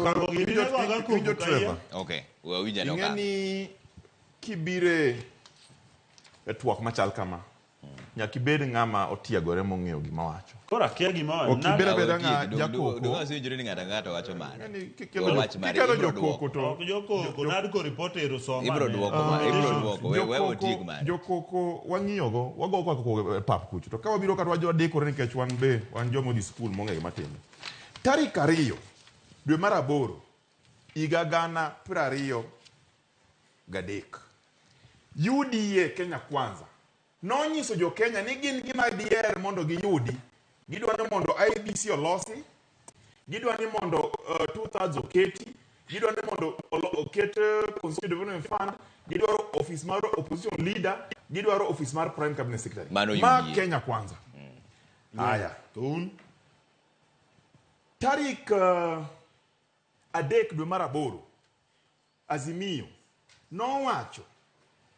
Okango gini Iwinjo- ne goga koko iwinjo ka Trevor? Okay, we awinj ane Ing'e okang'. ni kibire e twak machal kama, nyaka ibed ng'ama otiegore mong'eyo gima wacho. Koro akia gima wacho. Ok ibed abeda Awe ng'a tieki, jakoko. dong' asewinjore ni ng'ato ang'ata wacho mare. Ing'e ni We wach mare, kikelo ibiro jokoko duoko. to Ok jokoko, NADCO report ero soma. Ibiro ane. duoko ma, ibiro duoko. We we otiek mare. Jokoko wang'iyogo, wago koko e pap kucho. To ka wabiro kata wadikore nikech wan be wan joma odhi skul mong'eyo gima timre. Tarik 2 dwe mar 8 higa 2023 UDA Kenya Kwanza nonyiso jo Kenya ni gin gima diher mondo giyudi. Gidwa ni mondo IEBC olosi, gidwa ni mondo 2/3 oketi, gidwa ni mondo oket Constitution Development Fund, gidwaro office mar opposition leader, gidwaro office mar prime cabinet secretary. Mano Ma UDA. Kenya Kwanza. Haya. To un? Tarik 3 dwe mar 8 Azimio nowacho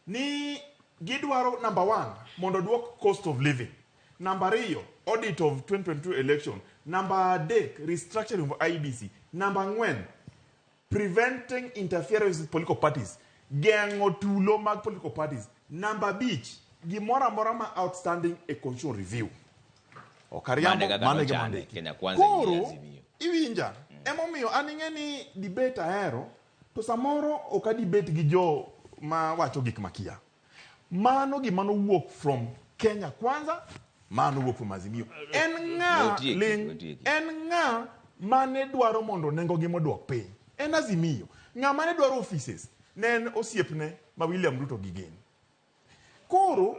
ni gidwaro number 1 mondo duok cost of living, number 2 audit of 2022 election, number 3 restructuring of IEBC, number 4 preventing interference with political parties, geng'o tulo mag political parties, number 5 gimoro amora ma outstanding e constitution review. Ok ariambo, Mane kaka mano e gima nochane, ondiki. Kenya Kwanza gi Koro, Azimio. iwinja, emomiyo an ing'e ni debate ahero, to samoro ok a debate gi jo ma wacho gik makia. Mano gima nowuok from Kenya Kwanza, mano wuok from Azimio. En ng'a Otieki, ling, otieki. en ng'a mane dwaro mondo nengo gi moduok piny? En Azimio. Ng'a mane dwaro offices? Ne en osiepne ma William Ruto gi gin. Koro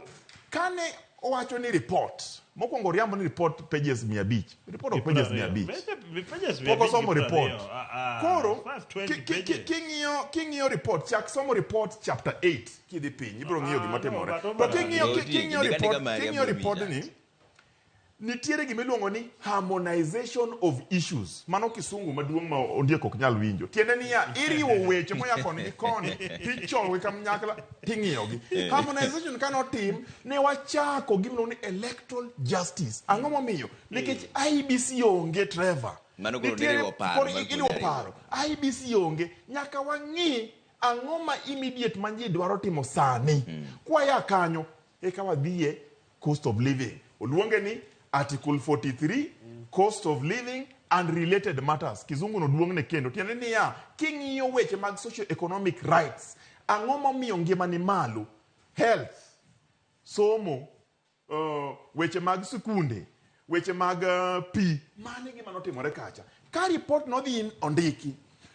kane owacho ni report, mokwongo oriambo ni report pages 500. Report ok pages 500. Pages Pok osomo report. Koro 520 pages. king'iyo report, chak somo report chapter 8 kidhi piny, ibiro ng'iyo gima no, timore. but To omera. Otieki, king'iyo ndika report, ndika mari, king'iyo abiro miyi report chance. ni nitiere gima iluongo ni harmonization of issues. Mano kisungu maduong' ma ondiek ok nyal winjo. Tiende niya, iriwo weche moya koni gi koni, tichologi kanyakla, ting'iyogi. Harmonization kane otim, ne wachako gima iluongo ni electoral justice. Ang'o momiyo? Nikech IEBC onge, Trevor. Mano koro Nitiere- niriwo paro, koro mar kuonde iriwo ariyo. paro. IEBC onge, nyaka wang'i ang'o ma immediate ma ji dwaro timo sani. Kwaya kanyo, eka wadhiye cost of living. Oluonge ni Article 43, cost of living and related matters. Kizungu no duong'ne kendo. Tiende niya, king'iyo weche mag socio-economic rights, ang'o momiyo ngima ni malo? Health, somo, weche mag sikunde, weche mag pi. Mano e gima notimore kacha. Ka report nodhi ondiki,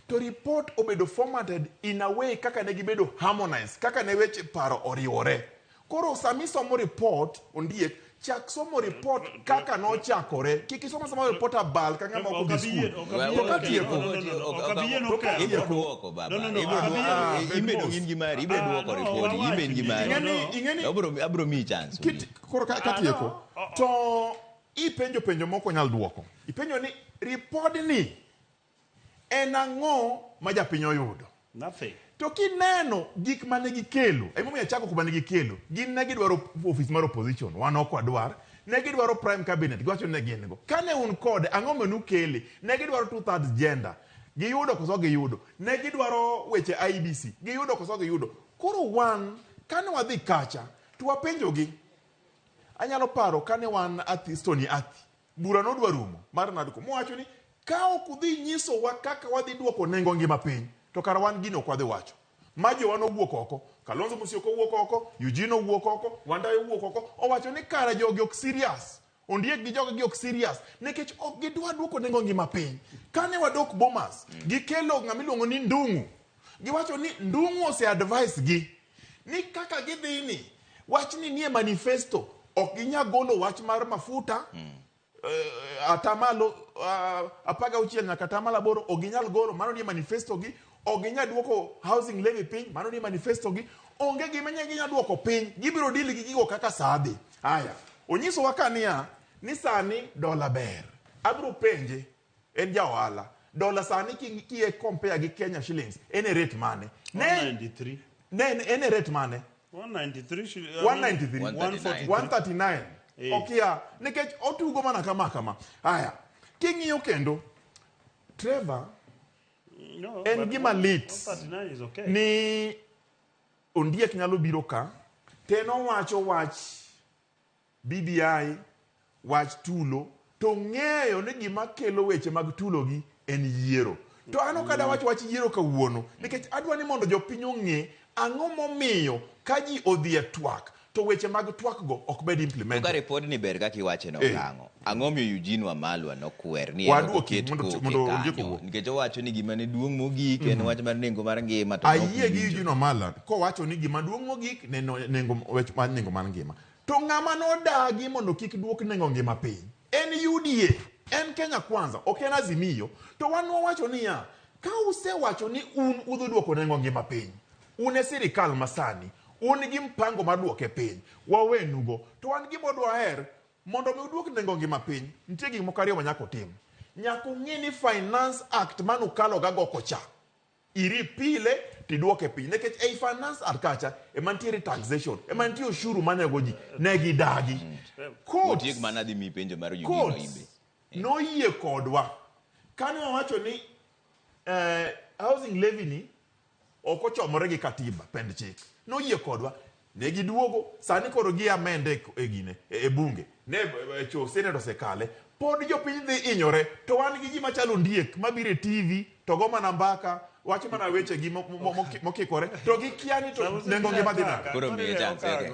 to report obedo formatted in a way kaka ne gibedo harmonized, kaka ne weche paro oriwore. Koro sami somo report, ondiek, chak somo report kaka nochakore. Kik isom asoma report abal ka ng'ama ok odhi skul. To ka tieko. Ibiro duoko baba. No, Ibiro ok abi duoko. yie. Bed Ibedo mos. in gi mari, ibiro Ah, duoko no, report, wawach ibe in gi ni. mari. Ing'eni Abiro miyi chance. Koro katieko, to ipenjo penjo moko nyal duoko. Ipenjo ni report ni en ang'o ma japiny oyudo? Nothing. To kineno gik mane gikelo, emomiyo achako kuma ne gikelo, gin ne gidwaro office mar opposition, wan ok wadwar. Ne gidwaro prime cabinet, giwacho ni ne gin go. Kane un kode, ang'o ma nukele? Ne gidwaro 2/3 gender, giyudo koso giyudo? Ne gidwaro weche IEBC, giyudo koso giyudo? Koro wan, kane wadhi kacha, to wapenjogi. Anyalo paro kane wan Athi, Stony Athi, bura nodwa rumo mar NADCO, mowacho ni ka ok udhi nyisowa kaka wadhi duoko nengo ngima piny, to kara wan gino ok wadhi wacho. Ma jowa nowuok oko, Kalonzo Musyoka owuok oko, Eugene owuok oko, Wandayi owuok oko, owacho ni kara jogi ok serious. Ondiek gi jogi ok serious nikech ok gidwa duoko nengo ngima piny. Kane wadok Bomas, gikelo ng'ama iluongo ni Ndung'u. Giwacho ni Ndung'u ose advise gi ni kaka gidhi ni wachni nie manifesto ok ginyal golo wach mar mafuta atamalo 16 nyaka atamalo 8 ok ginyal golo, mano nie manifesto gi. Ok ginyal duoko housing levy piny, mano nie manifesto gi. Onge gima ginyal duoko piny, gibiro deal gi gigo kaka saa dhi. Aya, onyisowa ka niya ni sani dola ber. Abiro penje, en ja ohala. Dola sani ki compare gi Kenya shillings, en e rate mane? Ne 193. Ne en e rate mane? 193 shillings. 193. 143. 139. Eh. Okia, nikech otugo mana kama kama. Aya, king'iyo kendo, Trevor, No, En but gima lit 139 is okay. ni Ondiek nyalo biro ka to en owacho wach BBI, wach tulo, to ng'eyo ni gima kelo weche mag tulogi en yiero. To an ok adawach wach yiero kawuono nikech adwa ni mondo jopiny ong'e ang'o momiyo ka ji odhi e twak to weche mag twak go ok bed To ka implemented. ripod ni ber kaka iwache no Eh. kang'o ang'o miyo Eugene Wamalwa nokwer ni en ok Waduoki oket mondo koke mondo Ondiek kanyo owuo. nikech owacho ni gima ne duong' mogik en wach mar nengo mar ngima to nok Ayie gi owinjo. Eugene Wamalwa kowacho ni gima duong' mogik ne nengo wach mar nengo mar ngima. To ng'ama nodagi mondo kik duok nengo ngima piny en UDA, en Kenya Kwanza, ok en Azimio. To wan wawacho niya, ka usewacho ni un udhi duoko nengo ngima piny, un e sirikal masani, un gi mpango mar duoke piny, wawenugo. To wan gima wadwaher mondo mi uduok nengo ngima piny, nitie gik moko ariyo ma nyaka utim. Nyaka ung'e ni Finance Act manukalo gago kocha, iripile tiduoke piny nikech ei Finance Act kacha ema nitiere taxation, ema nitie ushuru manego ji, ne gidagi. Courts, Otiek mana dhi mi penjo mar Eugene Oimbe. courts noyie kodwa kane wawacho ni housing levy ni ok ochomore gi katiba pend chik, noyie kodwa, ne giduogo sani koro gi amende e gine e bunge ne cho senate osekale, pod jopiny dhi hinyore to wan gi ji machalo Ondiek mabiro e TV to go mana mbaka, wacho mana weche gi mokikore to gikia ni to nengo ngima dhi nade. Koro miye chance, okay.